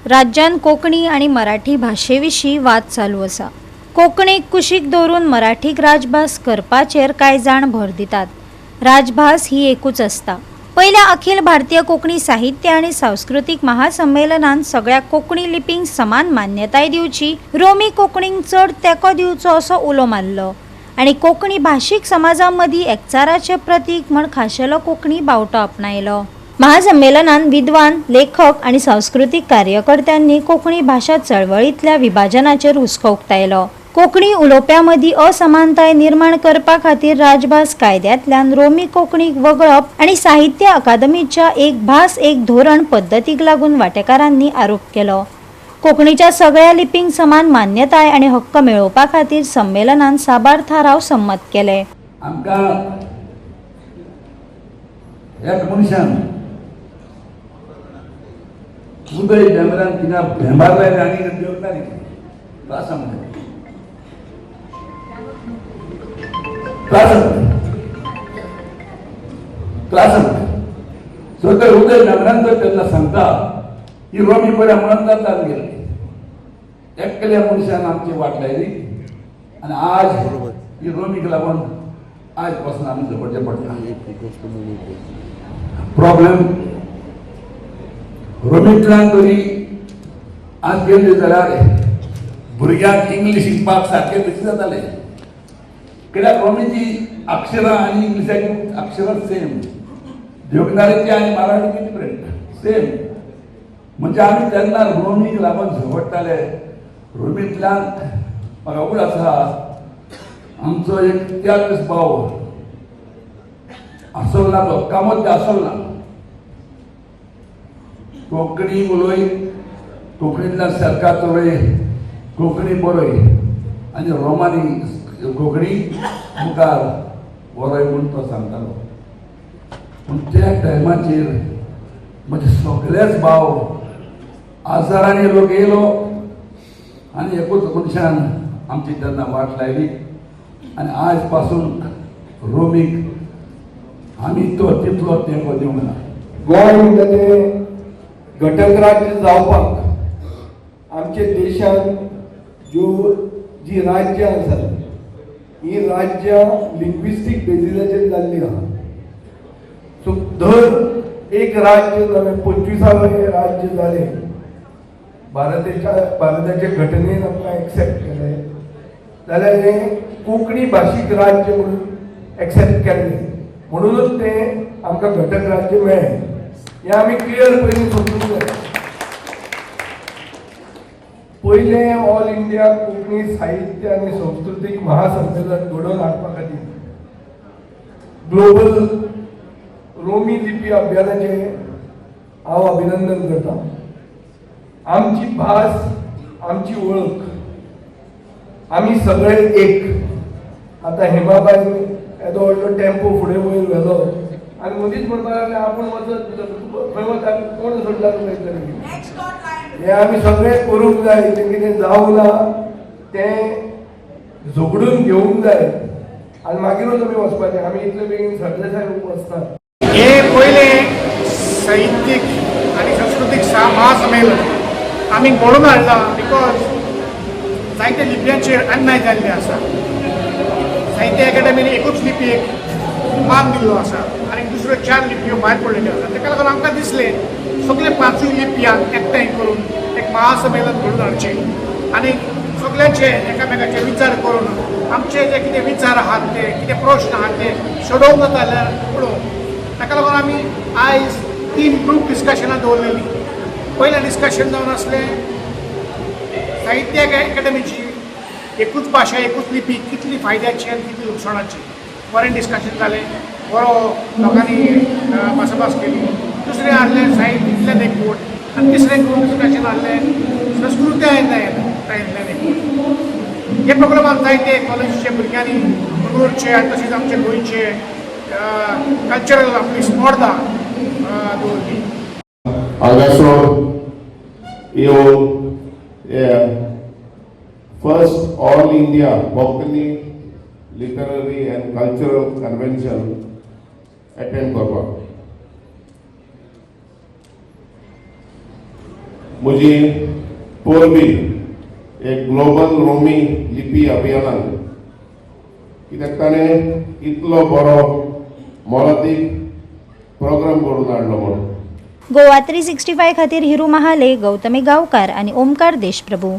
राज्यांत कोंकणी आनी मराठी भाशे विशीं वाद चालू आसा. कोंकणीक कुशीक दवरून मराठीक राजभास करपाचेर कांय जाण भर दितात. राजभास ही एकूच आसता. पयल्या अखिल भारतीय कोंकणी साहित्य आनी सांस्कृतीक महासंमेलनान सगळ्या कोंकणी लिपींक समान मान्यताय दिवची, रोमी कोंकणीक चड तेंको दिवचो असो उलो मारलो आनी कोंकणी भाशीक समाजा मदीं एकचाराचें प्रतीक म्हण खाशेलो कोंकणी बावटो आपणायलो. महासंमेलनान विद्वान, लेखक आनी सांस्कृतीक कार्यकर्त्यांनी कोंकणी भाशा चळवळींतल्या विभाजनाचेर हुस्को उक्तायलो. कोंकणी उलोवप्यां मदीं असमानताय निर्माण करपा खातीर राजभास कायद्यांतल्यान रोमी कोंकणीक वगळप आनी साहित्य अकादमीच्या एक भास एक धोरण पद्दतीक लागून वांटेकारांनी आरोप केलो. कोंकणीच्या सगळ्या लिपींक समान मान्यताय आनी हक्क मेळोवपा खातीर संमेलनान साबार थाराव संमत केले. आमकां एक मनशान उदय भेंब्र्यान तिंगा भेंबार लायले आनी देवता त्रास आमकां त्रास त्रास. सो तर उदय भेंब्र्यान जर तेन्ना सांगता की रोमी बऱ्या म्हणून जाता गेले, एकल्या मनशान आमची वाट लायली आनी आज ही रोमीक लागून आज पासून आमी झगडचें पडटा. प्रॉब्लेम रोमींतल्यान तरी आज गेले जाल्यार भुरग्यांक इंग्लीश शिकपाक सारकें तशें जातालें, कित्याक रोमीची अक्षरां आनी इंग्लिशाची अक्षरां सेम, देवनागरीची आनी मराठीची डिफरंट सेम. म्हणजे आमी तेन्ना रोमीक लागून झगडटाले. रोमींतल्यान म्हाका उड आसा, आमचो एक त्यावेळेस भाव आसोलना, तो कामत आसोलना, कोंकणी उलय, कोंकणींतल्यान सरकार चलय, कोंकणी बरय आनी रोमानी कोंकणी मुखार बरय म्हूण तो सांगतालो. पूण त्या टायमाचेर म्हजे सगळेच भाव हजारांनी लोक येयलो आनी एकूच मनशान आमची तेन्ना वाट लायली आनी आज पासून रोमीक आमी तो तितलो तेंको दिवंक ना. गोंय म्हणटा तें घटक राज्य जावपाक आमच्या देशांत ज्यो जी राज्यां आसात ही राज्यां लिंग्विस्टीक बेजिसाचेर जाल्लीं आहा. सो दर एक राज्य जालें, 25वें राज्य जालें, भारताच्या घटनेन आमकां एक्सेप्ट केलें जाल्यार हें कोंकणी भाशीक राज्य म्हणून एक्सेप्ट केल्लें, म्हणूनच तें आमकां घटक राज्य मेळ्ळें. हें आमी क्लियर पयलीं समजूंक जाय. पयलें ऑल इंडिया कोंकणी साहित्य आनी संस्कृतीक महासंमेलन घडोवन हाडपा खातीर ग्लोबल रोमी लिपी अभियानाचें हांव अभिनंदन करता. आमची भास आमची वळख, आमी सगळे एक. आतां हेमाबायन येदो व्हडलो टेम्पो फुडें वयर व्हेलो आनी मदींच म्हणपाक लागले आपूण वचत खंय वता, कोण सोडला तुका इतले. हें आमी सगळें करूंक जाय, तें कितें जावंक ना तें झगडून घेवंक जाय आनी मागीरूच आमी वचपाचें. आमी इतले बेगीन सरदेसाय वचनात. हे पयलें साहित्यीक आनी संस्कृतीक महासंमेलन आमी घडोवन हाडलां because जायते लिपयांचेर अन्याय जाल्ले आसा. साहित्य अकादमीन एकूच लिपयेक मान दिल्लो आसा आनी दुसऱ्यो 4 लिपयो भायर पडलेल्यो आसा. ताका लागून आमकां दिसलें सगळे 5 लिपयांक एकठांय करून एक महासंमेलन घडोवन हाडचें आनी सगळ्यांचे एकामेकाचे विचार करून आमचे जे कितें विचार आहात ते कितें प्रश्न आहात ते सोडोवंक जाता जाल्यार पळोवंक. ताका लागून आमी आयज 3 ग्रूप डिस्कशनां दवरलेलीं. पयलें डिस्कशन जावन आसलें साहित्य अकादमीची एकूच भाशा एकूच लिपी कितली फायद्याची आनी कितली लुकसाणाची. बरें डिस्कशन जालें, बरो लोकांनी भासाभास केली. दुसरें आहलें साहित्यांतल्यान एक बोट आनी तिसरें ग्रूप डिस्कशन आहलें संस्कृतायेंतल्यान एक बोट. हे प्रोग्रामाक जायते कॉलेजीचे भुरग्यांनी मंगळूरचे आनी तशेंच आमचे गोंयचे कल्चरल आपली स्पर्धा दवरली. हांगासर येवन first all India Konkani literary and cultural convention attend करपाक. म्हजी परबी एक ग्लोबल रोमी लिपी अभियानाक, कित्याक ताणें इतलो बरो मोलादीक प्रोग्राम घडोवन हाडलो म्हणून. गोवा 365 खातीर हिरू महाले, गौतमी गांवकार आनी ओमकार देशप्रभू.